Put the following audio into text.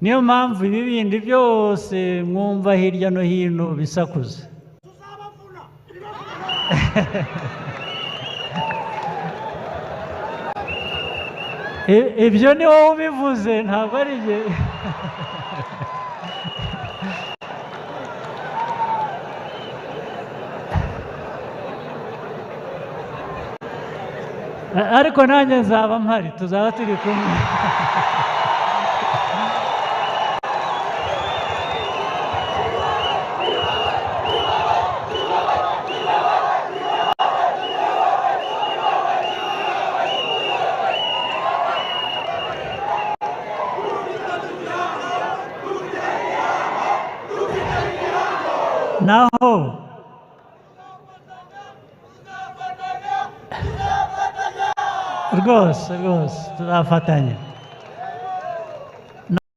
Niyo mpamvu ibi bindi byose mwumva hirya no hino bisakuza. Ibyo ni wowe ubivuze, ntabwo ari jye. Ariko nanjye nzaba mpari, tuzaba turi kumwe. Naho rwose rwose tuzafatanya.